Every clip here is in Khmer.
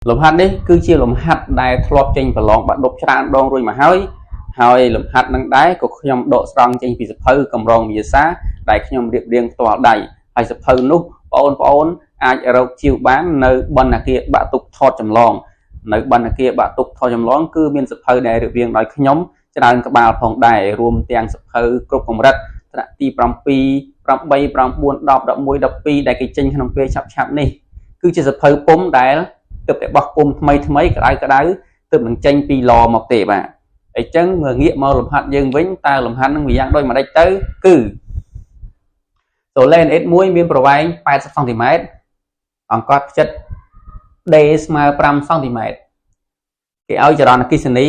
លំហាត់នេះគឺជាលំហាត់ដែលធ្លាប់ចេញប្រឡងបាក់ឌុបច្រើនដងរួចមកហើយហើយលំហាត់នឹងដែរក៏ខ្ញុំដកស្រង់ចេញពីសភៅកម្រងវិទ្យាសាស្ត្រដែលខ្ញុំរៀបរៀងផ្ទាល់ដៃហើយសភៅនោះបងប្អូនអាចរកជាវបាននៅបណ្ណាគារបាក់ទុកថតចម្លងនៅបណ្ណាគារបាក់ទុកថតចម្លងគឺមានសភៅដែលរៀបរៀងដោយខ្ញុំច្រើនក្បាលផងដែររួមទាំងសភៅគ្រប់កម្រិតថ្នាក់ទី7 8 9 10 11 12ដែលគេចេញក្នុងពេលឆាប់ៗនេះគឺជាសភៅពុំដែលទើបតែបោះពុំថ្មីថ្មីក្តៅក្តៅទើបនឹងចេញពីឡមកទេបាទអញ្ចឹងងាកមកលំហាត់យើងវិញតើលំហាត់នឹងវាយ៉ាងដូចម្ដេចទៅគឺសូឡេន X1 មានប្រវែង80សង់ទីម៉ែត្រអង្កត់ផ្ចិត D ស្មើ5សង់ទីម៉ែត្រគេឲ្យចរន្តអគ្គិសនី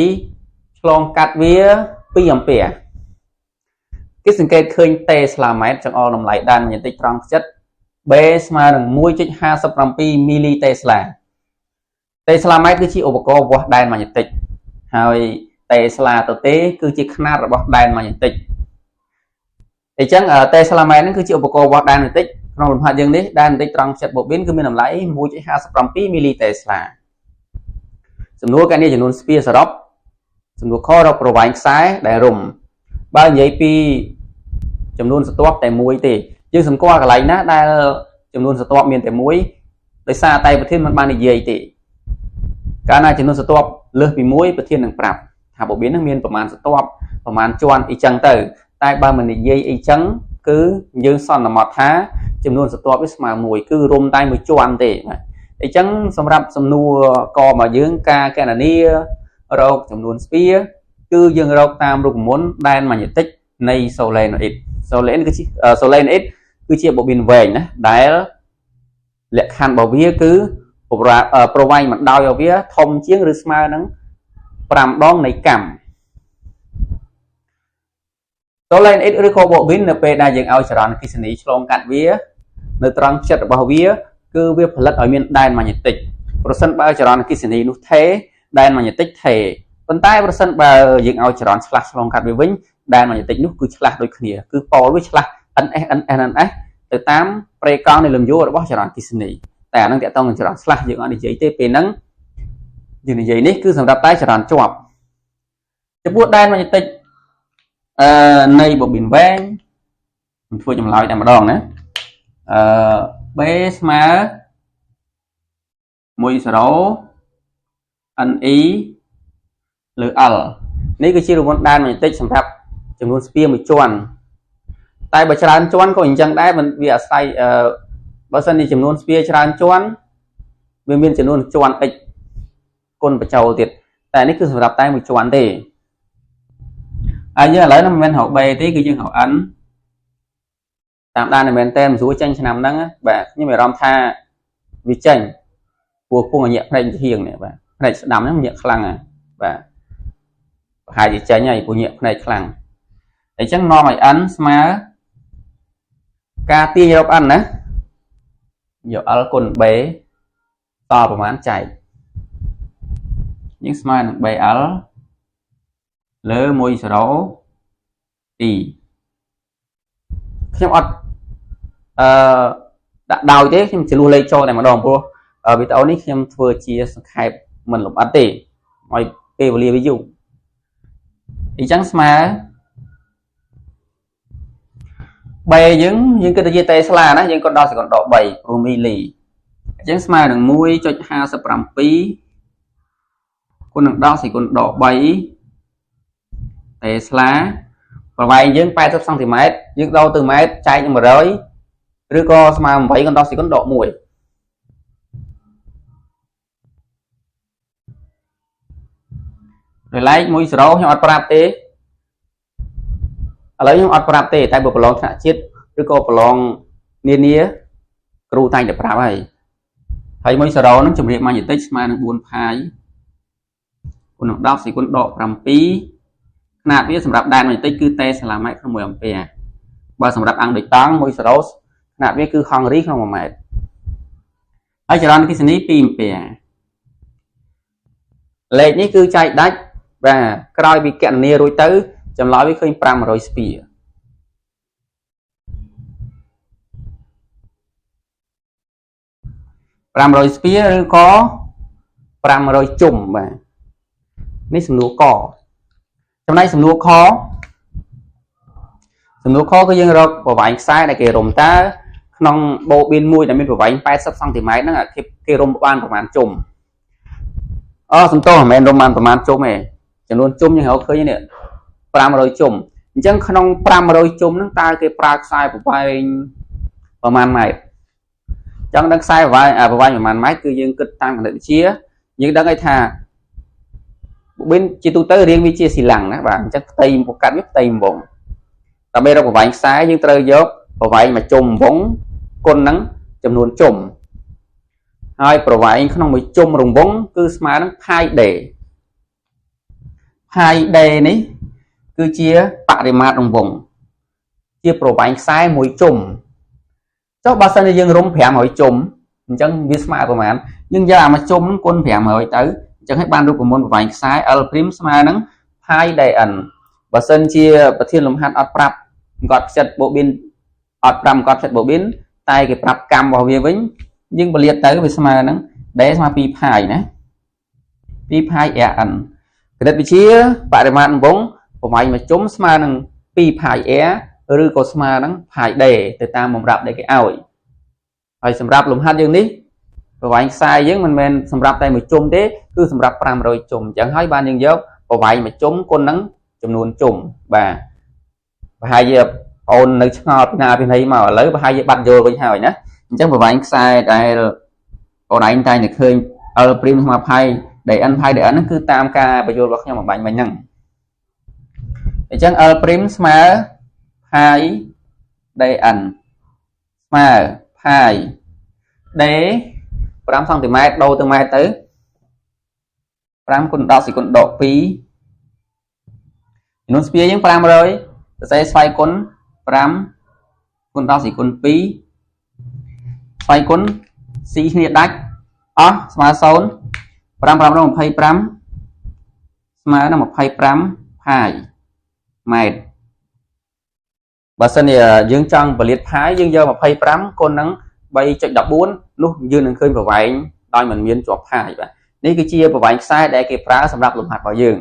ឆ្លងកាត់វា2អាំពែគេសង្កេតឃើញតេស្លាម៉ែត្រចង្អុលតម្លៃដែនម៉ាញេទិកត្រង់ផ្ចិត B ស្មើនឹង 1.57 មីលីតេស្លាតេស្លាម៉ែត្រគឺជាឧបករណ៍វាស់ដែនម៉ាញេទិកហើយតេស្លាទៅទេគឺជាខ្នាតរបស់ដែនម៉ាញេទិកអញ្ចឹងតេស្លាម៉ែត្រហ្នឹងគឺជាឧបករណ៍វាស់ដែនម៉ាញេទិកក្នុងលំហាត់យើងនេះដែនម៉ាញេទិកត្រង់ផ្ចិតបូប៊ីនគឺមានតម្លៃ 1.57 មីលីតេស្លាសំណួរកណនីចំនួនស្ពាសរុបសំណួរខរកប្រវែងខ្សែដែលរុំបើនិយាយពីចំនួនស្រទាប់តែមួយទេយើងសម្គាល់កន្លែងណាដែលចំនួនស្រទាប់មានតែមួយដោយសារតែប្រធានមិនបាននិយាយទេកាលណាចំនួនស្រទាប់លើសពីមួយប្រធាននឹងប្រាប់ថាបូប៊ីននឹងមានប្រមាណស្រទាប់ប្រមាណជាន់អីចឹងទៅតែបើមិននិយាយអីចឹងគឺយើងសន្មតថាចំនួនស្រទាប់វាស្មើមួយគឺរុំតែមួយជាន់ទេបាទអញ្ចឹងសម្រាប់សំណួរកមកយើងការកណនារកចំនួនស្ពាគឺយើងរកតាមរូបមន្តដែនម៉ាញេទិកនៃសូឡេណូអ៊ីតសូឡេណូអ៊ីតគឺជាបូប៊ីនវែងណាដែលលក្ខខណ្ឌរបស់វាគឺប្រវែងបណ្ដោយរបស់វាធំជាងឬស្មើនឹង5ដងនៃកម្មសូឡេណូអ៊ីតឬក៏បូប៊ីននៅពេលដែលយើងឲ្យចរន្តអគ្គិសនីឆ្លងកាត់វានៅត្រង់ផ្ចិតរបស់វាគឺវាផលិតឲ្យមានដែនម៉ាញេទិកប្រសិនបើចរន្តអគ្គិសនីនោះថេដែនម៉ាញេទិកថេប៉ុន្តែប្រសិនបើយើងឲ្យចរន្តឆ្លាស់ឆ្លងកាត់វាវិញដែនម៉ាញេទិកនោះគឺឆ្លាស់ដូចគ្នាគឺប៉ូលវាឆ្លាស់ NS NS NS ទៅតាមប្រេកង់នៃលំយោរបស់ចរន្តអគ្គិសនីតែអានឹងតកតងនឹងចរន្តឆ្លាស់យើងអត់និយាយទេពេលហ្នឹងយើងនិយាយនេះគឺសម្រាប់តែចរន្តជាប់ចំពោះដែនម៉ាញេទិកនៃបូប៊ីនវែងខ្ញុំធ្វើចម្លើយតែម្ដងណាB ស្មើ10 NE លើ L នេះគឺជារង្វង់ដែនម៉ាញេទិកសម្រាប់ចំនួនស្ពាមួយជាន់តែបើច្រើនជាន់ក៏អញ្ចឹងដែរវាអាស្រ័យបើសិនជាចំនួនស្ពាច្រើនជាន់វាមានចំនួនជាន់ x គុណបញ្ចូលទៀតតែនេះគឺសម្រាប់តែមួយជាន់ទេហើយយើងឥឡូវនេះមិនមែនរក B ទេគឺយើងរក N តាមដានតែមែនតើមិនស្រួលចេញឆ្នាំហ្នឹងបាទខ្ញុំមានអារម្មណ៍ថាវាចេញព្រោះពងញាក់ភ្នែកធៀងនេះបាទភ្នែកស្ដាំហ្នឹងញាក់ខ្លាំងហ่ะបាទប្រហែលជាចេញហើយព្រោះញាក់ភ្នែកខ្លាំងអញ្ចឹងនាំឲ្យ n ស្មើការទាញរក n ណាយក l គុណ b តប្រមាណចែកយើងស្មើនឹង BL លើ10 e ខ្ញុំអត់អឺដាក់ដោយទេខ្ញុំចលុះលេខចូលតែម្ដងព្រោះវីដេអូនេះខ្ញុំធ្វើជាសង្ខេបមិនលម្អិតទេឲ្យពេលវេលាវាយូរអញ្ចឹងស្មើ B យើងគិតទៅជាតេស្លាណាយើងគាត់ដល់សេកុនដក3ព្រោះមីលីអញ្ចឹងស្មើនឹង 1.57 គុណនឹង10សេកុនដក3តេស្លាប្រវែងយើង80សង់ទីម៉ែត្រយើងដូរទៅម៉ែត្រចែកនឹង100ឬក៏ស្មើ8គុណ10សេកុនដក1ដោយឡែក10ខ្ញុំអត់ប្រាប់ទេឥឡូវខ្ញុំអត់ប្រាប់ទេតែបើប្រឡងថ្នាក់ជាតិឬក៏ប្រឡងនានាគ្រូតែងតែប្រាប់ហើយហើយ10ហ្នឹងជំរាបម៉ាញេទិកស្មើនឹង4ផាយគុណនឹង10សេគុណដក7ខ្នាតវាសម្រាប់ដែនម៉ាញេទិកគឺតេស្លាម៉ែត្រក្នុង1អាំពែបើសម្រាប់អង្គដូចតង់10ខ្នាតវាគឺហង់រីក្នុង1ម៉ែត្រហើយចរន្តអគ្គិសនី2អាំពែលេខនេះគឺចែកដាច់បាទក្រោយពីកណនារួចទៅចម្លើយវាឃើញ500ស្ពា500ស្ពាឬក៏ 500ជុំបាទនេះសំណួរកចំណែកសំណួរខសំណួរខគឺយើងរកប្រវែងខ្សែដែលគេរុំតើក្នុងបូប៊ីនមួយដែលមានប្រវែង80សង់ទីម៉ែត្រហ្នឹងគេរុំបានប្រមាណជុំអសំទោសមិនមែនរុំបានប្រមាណជុំទេចំនួនជុំយើងរកឃើញនេះ500ជុំអញ្ចឹងក្នុង500ជុំហ្នឹងតើគេប្រើខ្សែប្រវែងប្រមាណម៉ែត្រចង់ដឹងខ្សែប្រវែងប្រមាណម៉ែត្រគឺយើងគិតតាមគណិតវិទ្យាយើងដឹងហើយថាបូប៊ីនជាទូទៅរាងវាជាស៊ីឡាំងណាបាទអញ្ចឹងផ្ទៃមុខកាត់វាផ្ទៃវងដើម្បីរកប្រវែងខ្សែយើងត្រូវយកប្រវែងមួយជុំវងគុណនឹងចំនួនជុំហើយប្រវែងក្នុងមួយជុំរង្វង់គឺស្មើនឹងផាយ D ផាយ D នេះគឺជាបរិមាត្ររង្វង់ជាប្រវែងខ្សែមួយជុំចុះបើសិនជាយើងរុំ500ជុំអញ្ចឹងវាស្មើប្រមាណយើងយកអាមួយជុំហ្នឹងគុណ500ទៅអញ្ចឹងឲ្យបានរូបមន្តប្រវែងខ្សែ L' ស្មើនឹងផាយ dn បើសិនជាប្រធានលំហាត់អត់ប្រាប់គាត់ផ្ចិតបូប៊ីនអត់ប្រាប់គាត់ផ្ចិតបូប៊ីនតែគេប្រាប់កម្មរបស់វាវិញយើងពលាតទៅវាស្មើនឹង D ស្មើ2ផាយណា2ផាយ rn គណិតវិទ្យាបរិមាត្ររង្វង់ប្រវែងមួយជុំស្មើនឹង2ផាយ r ឬក៏ស្មើនឹងផាយ D ទៅតាមបំរាប់ដែលគេឲ្យហើយសម្រាប់លំហាត់យើងនេះប្រវែងខ្សែយើងមិនមែនសម្រាប់តែមួយជុំទេគឺសម្រាប់500ជុំអញ្ចឹងហើយបានយើងយកប្រវែងមួយជុំគុណនឹងចំនួនជុំបាទប្រហែលជាបងនៅឆ្ងល់ពីណាពីណីមកឥឡូវប្រហែលជាបាត់យល់វិញហើយណាអញ្ចឹងប្រវែងខ្សែដែលបងឯងតែឃើញ L' ស្មើផាយ dn ផាយ dn ហ្នឹងគឺតាមការបញ្យល់របស់ខ្ញុំអំបញ្ញមិញហ្នឹងអញ្ចឹង L' ស្មើផាយ dn ស្មើផាយ d 5សង់ទីម៉ែត្រដូរទៅម៉ែត្រទៅ5គុណ10សេគុណដក2ចំនួនស្ពាយយើង500សរសេរស្វ័យគុណ5គុណ10សេគុណ2ស្វ័យគុណស៊ីគ្នាដាច់អស់ស្មើ0 5 5ដល់25ស្មើនឹង25ផាយម៉ែត្របើសិនជាយើងចង់ពលាតផាយយើងយក25គុណនឹង3.14នោះយើងនឹងឃើញប្រវែងដោយមិនមានជាប់ផាយបាទនេះគឺជាប្រវែងខ្សែដែលគេប្រើសម្រាប់លំហាត់របស់យើង។